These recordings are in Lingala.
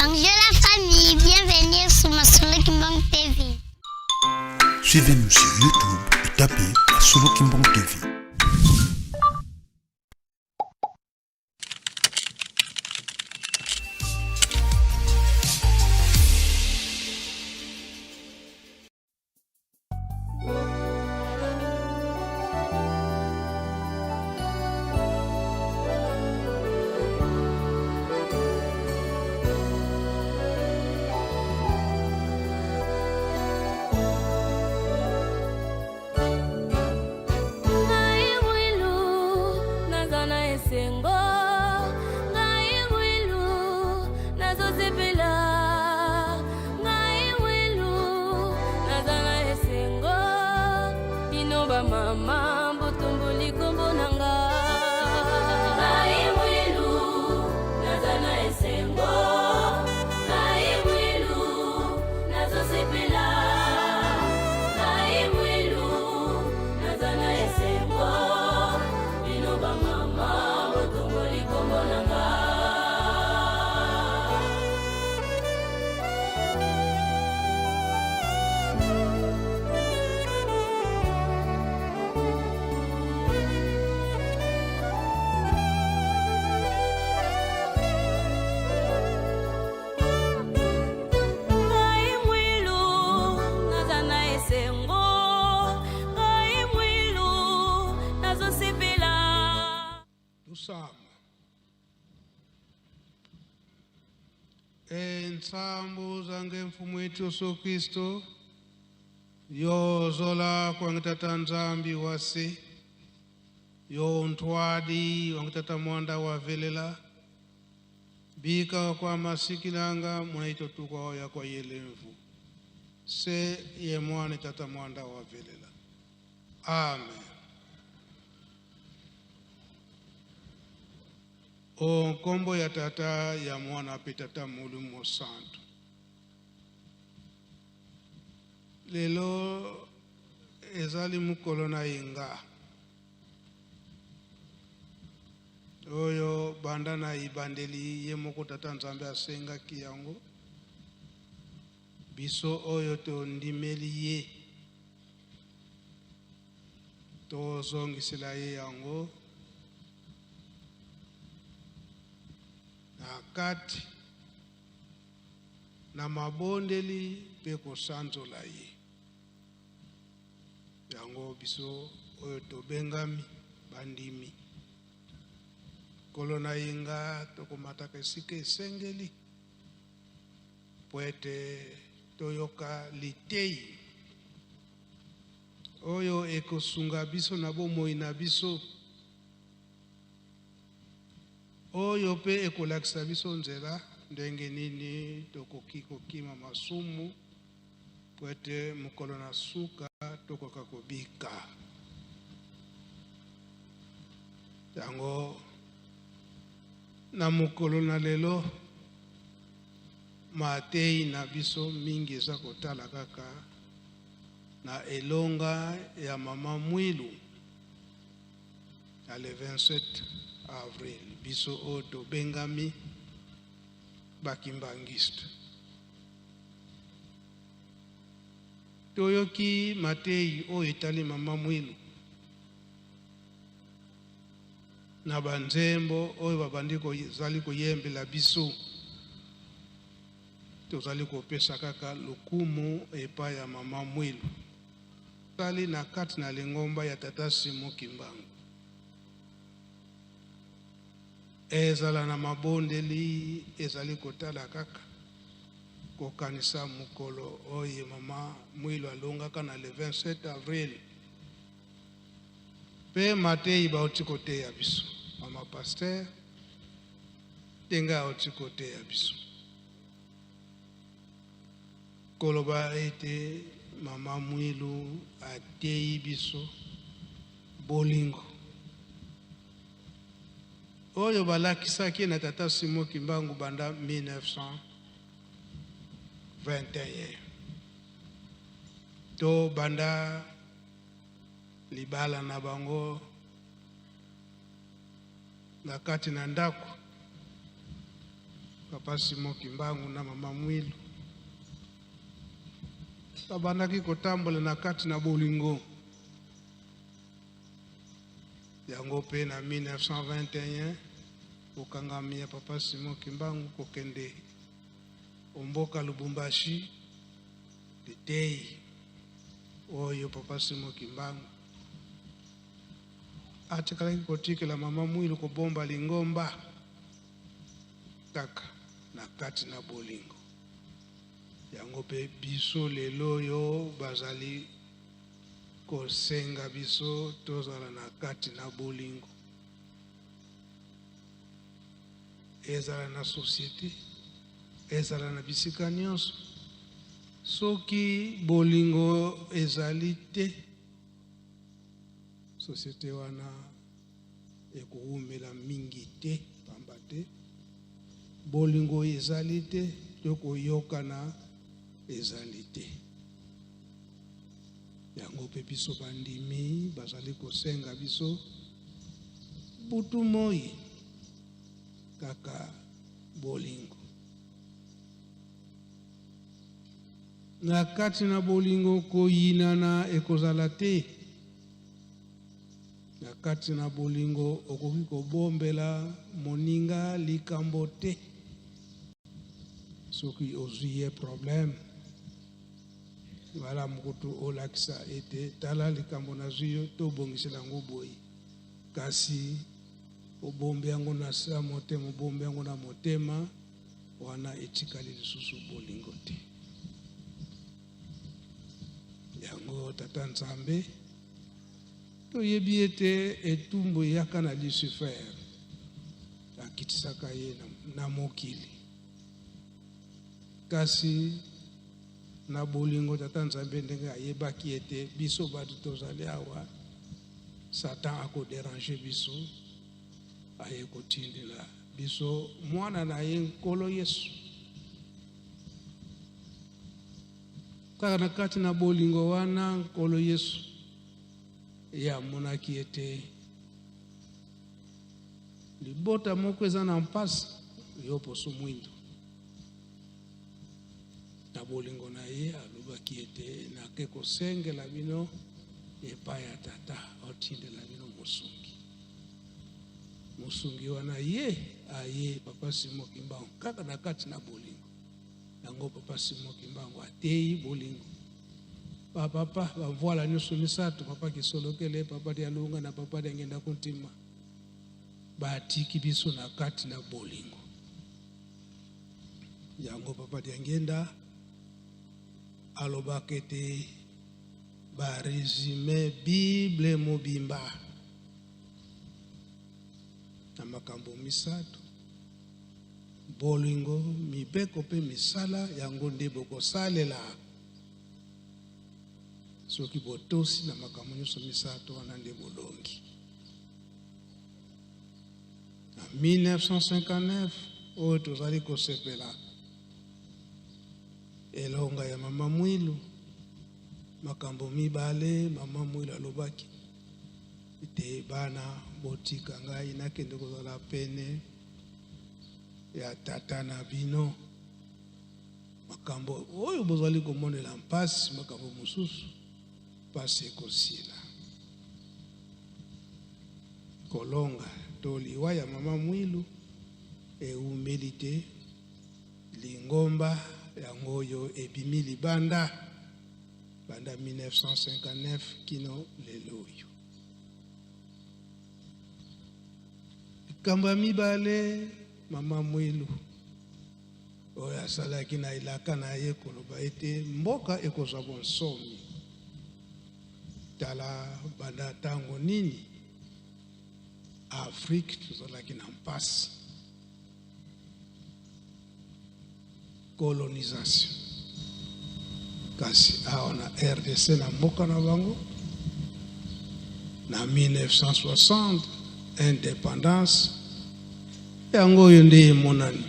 Bonjour la famille, bienvenue sur Masolo Kimbang TV. Suivez-nous sur YouTube et tapez Masolo Kimbang TV. Ngai mwilu naza na esengo ngai mwilu nazosepela ngai mwilu naza na esengo bino bamama botomboli kombo na nga ngai mwilu naza na esengo ngai mwilu nazosepela ngai mwilu naza na esengo bino bamama botomboli kombo na nga. Ngai mwilu naza na esengo ngai mwilu nazosepela. Tusamba Entsambu zange mfumu wetu Yesu Kristo yozola kwange tata Nzambi wase yo ntwadi wange tata mwanda wavelela bika kwa masikilanga munaito tukwa ya kwa yelemvu se ye mwana tata mwanda wavelela. Amen. O nkombo ya tata ya mwana pe tata molimo santu. Lelo ezali mokolo na yenga oyo banda na ibandeli ye moko tata Nzambe asengaki yango biso oyo tondimeli ye tozongisela ye yango na kati na mabondeli mpe kosanzola ye. Yango biso oyo tobengami bandimi Nkolo na yenga tokomataka esika esengeli mpo ete toyoka litei oyo ekosunga biso na bomoi na biso, oyo mpe ekolakisa biso nzela ndenge nini tokoki kokima masumu mpo ete mokolo na suka tokoka kobika. Yango na mokolo na lelo matei na biso mingi eza kotala kaka na elonga ya mama Mwilu ya le 27 avril, biso oyo tobengami bakimbangiste. Toyoki matei oyo etali mama Mwilu na banzembo oyo babandi kozali koyembela biso. Tozali kopesa kaka lokumu epai ya mama Mwilu. Tozali na kati na lingomba ya tata Simon Kimbangu. Ezala na mabondeli ezali kotala kaka kokanisa mokolo oyo mama Mwilu alongaka na le 27 avril. Pe mateyi bauti koteya biso. Mama pasteur ndenge auti koteya biso. Koloba ete mama Mwilu ateyi biso bolingo oyo balakisaki na tata Simon Kimbangu banda 1921 to banda libala na bango na kati na ndako. Papa Simon Kimbangu na Mama Mwilu babandaki kotambola na kati na bolingo. Yango mpe na 1921 bokangami ya Papa Simon Kimbangu kokende omboka Lubumbashi, liteyi oyo Papa Simon Kimbangu atikalaki kotikela Mama Mwilu kobomba lingomba kaka na kati na bolingo. Yango mpe biso lelo oyo bazali kosenga biso tozala na kati na bolingo, ezala na societe, ezala na bisika nyonso. Soki bolingo ezali te, societe wana ekowumela mingi te, pamba te bolingo ezali te to koyokana ezali te. Yango mpe biso bandimi bazali kosenga biso butu moi kaka bolingo. Na kati na bolingo koyinana ekozala te. Na kati na bolingo okoki kobombela moninga likambo te. Soki ozwi ye problème, malamu kutu olakisa ete tala likambo nazwi yo, tobongisela yango boye. Kasi obombi yango na se ya motema, obombi yango na motema, wana etikali lisusu bolingo te. Yango Tata Nzambe, toyebi ete etumbu eyaka na Lucifer, akitisaka ye na mokili. Kasi na bolingo Tata Nzambe ndenge ayebaki ete biso bato tozali awa, Satan akoderanger biso, aye kotindela biso mwana na ye Nkolo Yesu. Kaka na kati na bolingo wana Nkolo Yesu ye amonaki ete libota moko eza na mpasi, yo poso mwindo. Na bolingo na ye alobaki ete nake kosengela bino epai ya Tata otindela bino mosungi. Mosungi wana ye aye Papa Simon Kimbangu kaka na kati na bolingo. Yango Papa Simon Kimbangu ateyi bolingo. Ba papa bamvuala nyonso misato, Papa Kisolokele, Papa Dialunga na Papa Diangienda Kuntima, batiki biso na kati na bolingo. Yango Papa Diangienda alobaka ete ba resume Bible mobimba na makambo misato: bolingo, mibeko mpe misala. Yango nde bokosalela. Soki botosi na makambo nyonso misato wana, nde bolongi. Na 1959 oyo tozali kosepela elonga ya Mama Mwilu, makambo mibale Mama Mwilu alobaki ete bana, botika ngai nakende kozala pene ya tata na bino. Makambo oyo bozali komonela mpasi, makambo mosusu mpasi ekosila. Kolonga to liwa ya Mama Mwilu ewumeli te, lingomba yango oyo ebimi libanda banda 1959 kino lelo oyo. Likambo ya mibale, Mama Mwilu oyo asalaki na elaka na ye koloba ete mboka ekozwa bonsomi. Tala banda ntango nini Afrique tozalaki na mpasi, colonisation, kasi awa na RDC, na mboka na bango, na 1960 indépendance yango oyo nde emonani.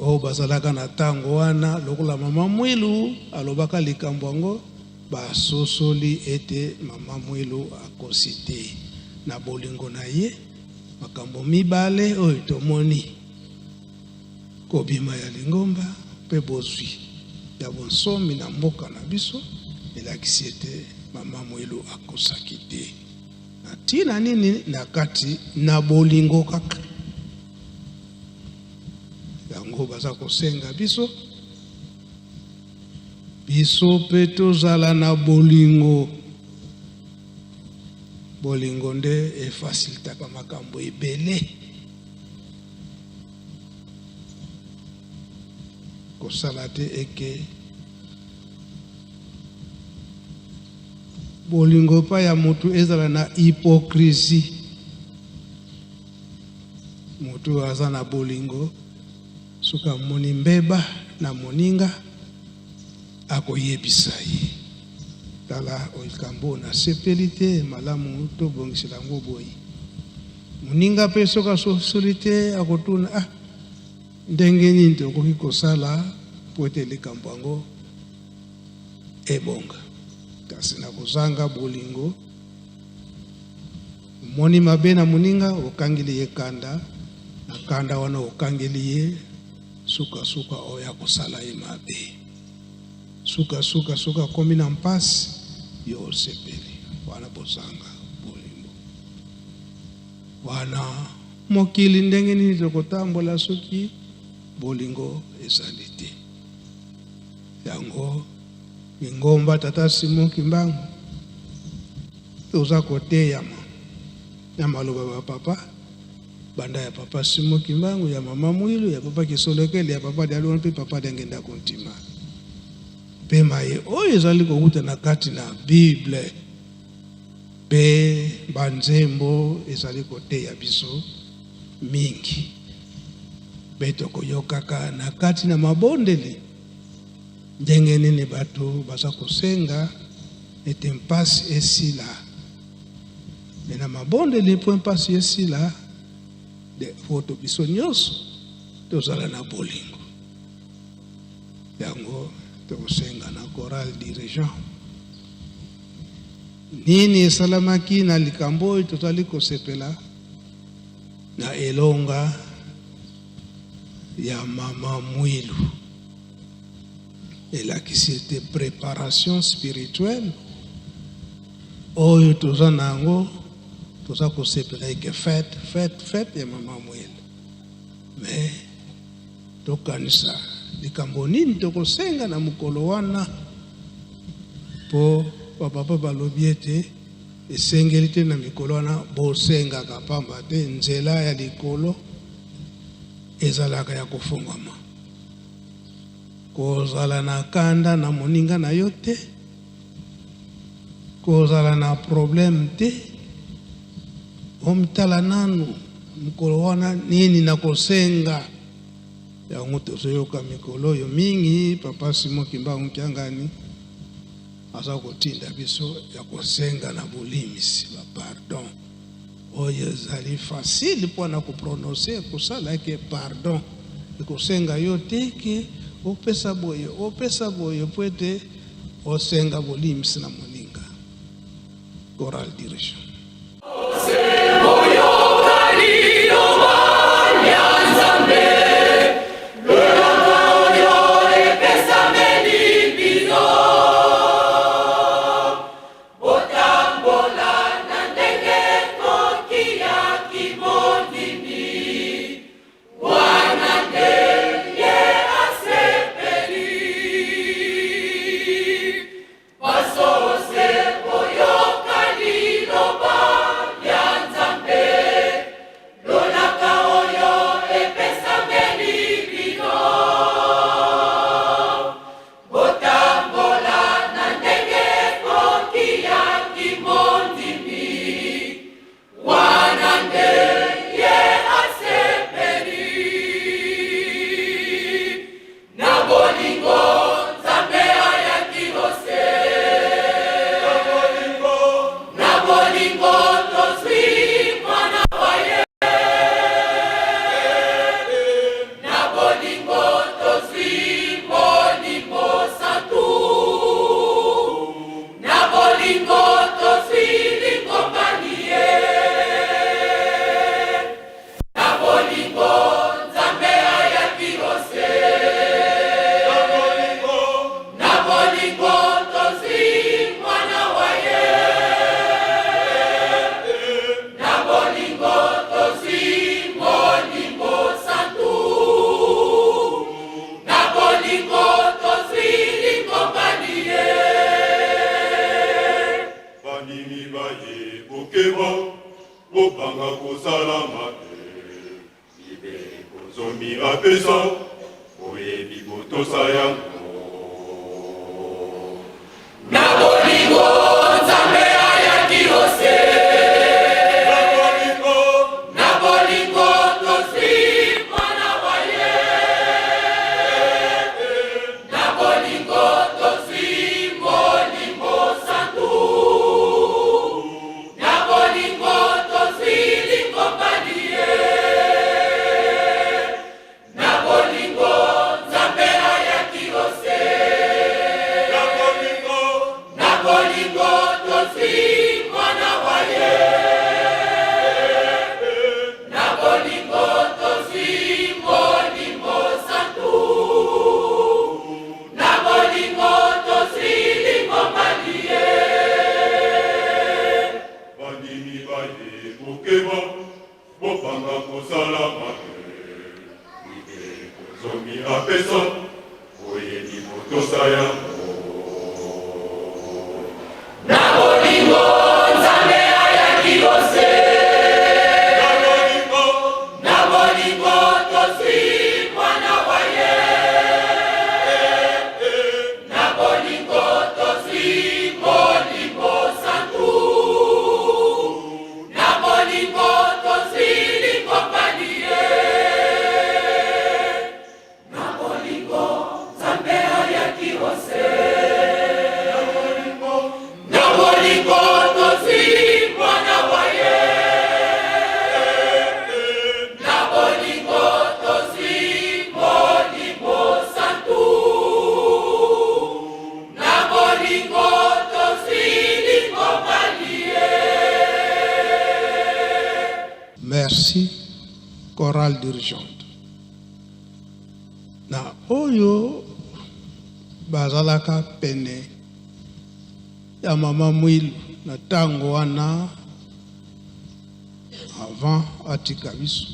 Oyo bazalaka na ntango wana, lokola Mama Mwilu alobaka likambo yango, basosoli ete Mama Mwilu akosi te na bolingo na ye. Makambo mibale oyo tomoni. Kobima ya lingomba mpe bozwi ya bonsomi na mboka na biso elakisi ete Mama Mwilu akosaki te. Na ntina nini? Na kati na bolingo kaka. Yango baza kosenga biso, biso mpe tozala na bolingo. Bolingo nde efasilitaka makambo ebele. Kosala te eke bolingo epai ya motu ezala na hypocrisie. Motu oyo aza na bolingo soki amoni mbeba na moninga akoyebisa ye, tala likambo oyo nasepeli te, malamu tobongisela yango boye. Moninga mpe soki asosoli te akotuna, ah, ndenge nini tokoki kosala mpo ete likambo yango ebonga? Kasi na kozanga bolingo, omoni mabe na moninga, okangeli ye kanda, na kanda wana okangeli ye, sukasuka oyo akosala ye mabe. Sukasuka soki akomi na mpasi, yo osepeli. Wana bozanga bolingo. Wana mokili ndenge nini tokotambola soki bolingo ezali te? Yango lingomba Tata Simon Kimbangu toza koteyama na maloba ba papa, banda ya papa Simon Kimbangu, ya mama Mwilu, ya papa Kisolokele, ya papa Dialungana mpe papa Diangienda Kuntima, mpe maye oyo ezali kowuta na kati na Bible mpe ba nzembo ezali koteya biso mingi, mpe tokoyokaka na kati na mabondeli ndenge nini bato baza kosenga ete mpasi esila. Me na mabondeli mpo mpasi esila, de foto biso nyonso tozala na bolingo. Yango tokosenga na chorale dirigeant nini esalamaki na likambo oyo tozali kosepela na elonga ya mama Mwilu. Elakisi ete preparation spirituelle oyo toza na yango, toza kosepela eke fete fete fete ya mama Mwilu, mais tokanisa likambo nini tokosenga na mokolo wana, mpo bapapa balobi ete esengeli te na mikolo wana bosengaka, pamba te nzela ya likolo ezalaka ya kofungwama. Kozala na kanda na moninga na yo te, kozala na problème te, omitala nanu mokolo wana nini nakosenga. Yango tozoyoka mikolo oyo mingi papa Simon Kimbangu Kiangani aza kotinda biso ya kosenga na bolimbisi, ba pardon oyo ezali facile mpo na koprononce, kosala ke pardon ekosenga yo te ke opesa boye opesa boye mpo ete osenga bolimbisi na moninga. Chorale dirigeant. Zomi apesa boyebi botosa yango. Na bolingo Nzambe ayaki ose. Na bolingo, Na bolingo tozwi mwana wa ye. Na bolingo tozwi Molimo Santu. Na bolingo tozwi lingomba liye. Na bolingo Nzambe ayaki ose. Na bolingo, Na bolingo tozwi mwana wa ye. Na bolingo tozwi Molimo Santu. Na bolingo tozwi lingomba liye. Bandimi baye bokeba, bopanga kosala mabe. Mibeko zomi apesa boyebi botosa yango. Na bolingo Nzambe ayaki ose. Na bolingo, Na bolingo tozwi mwana wa ye. Na bolingo tozwi Molimo Santu. Na bolingo tozwi lingomba liye. Na bolingo Nzambe ayaki ose. Na bolingo tozwi mwana wa ye. Na bolingo tozwi Molimo Santu. Na bolingo tozwi lingomba liye. Merci, chorale dirigeante. Na oyo bazalaka pene ya mama Mwilu na ntango wana avant atika biso,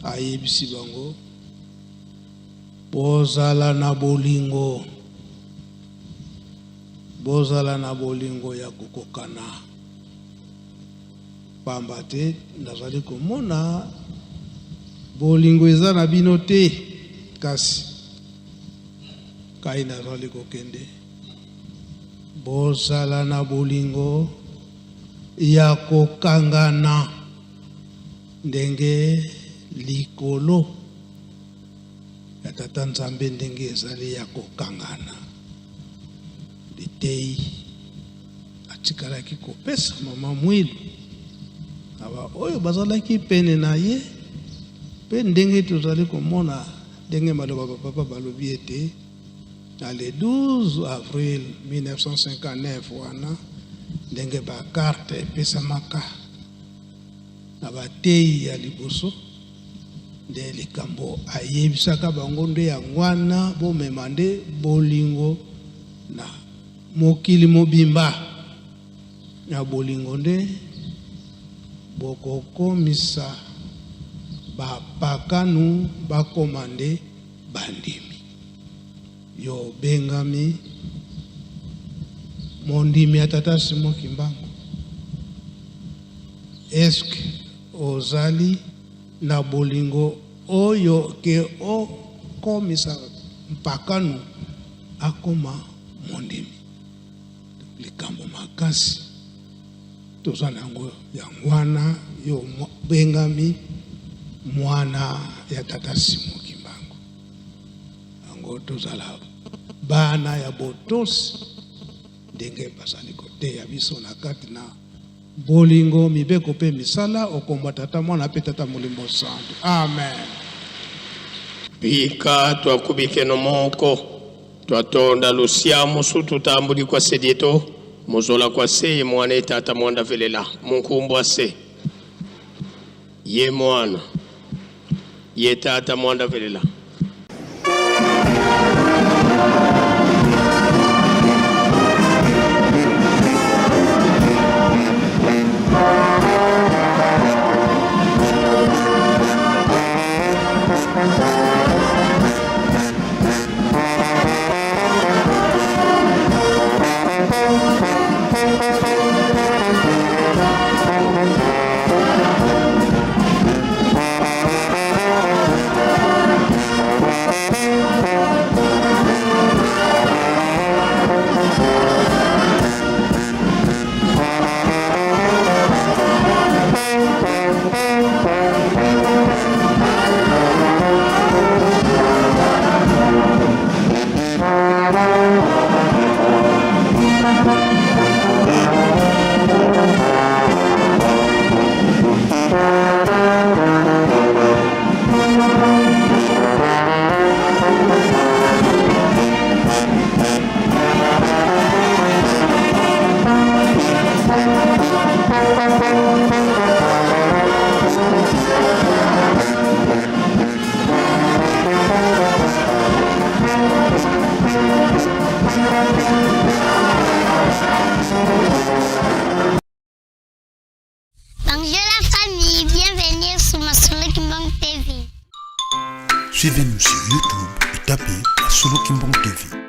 ayebisi bango bozala na bolingo, bozala na bolingo ya kokokana, pamba te nazali komona bolingo eza na bino te. Kasi kai nazali kokende, bozala na bolingo ya kokangana ndenge likolo ya tata Nzambe ndenge ezali ya kokangana. Litei atikalaki kopesa mama Mwilu na baoyo bazalaki pene na ye, mpe ndenge tozali komona ndenge maloba bapapa balobi ete na le 12 avril 1959 wana, ndenge bakarte epesamaka na bateyi ya liboso, nde likambo ayebisaka bango nde yango wana: bomema nde bolingo na mokili mobimba. Na bolingo nde bokokomisa bapakanu bakoma nde bandimi. Yo obengami mondimi ya tata Simon Kimbangu, eske ozali na bolingo oyo ke okomisa mpakanu akoma mondimi? Likambo makasi toza na yango yango wana. Yo bengami mwana ya tata Simon Kimbangu, yango tozala bana ya botosi ndenge bazali koteya biso na kati na bolingo, mibeko mpe misala. Okomba tata, mwana mpe tata Molimo Santu. Amen. Bika twakubikeno moko twatonda lusiamu tutambuli kwa sedieto muzola kwa se ye mwana etata mwanda velela munkumbu ase ye mwana ye tata mwanda velela. Suivez-nous sur YouTube et tapez Solo Kimbangu TV.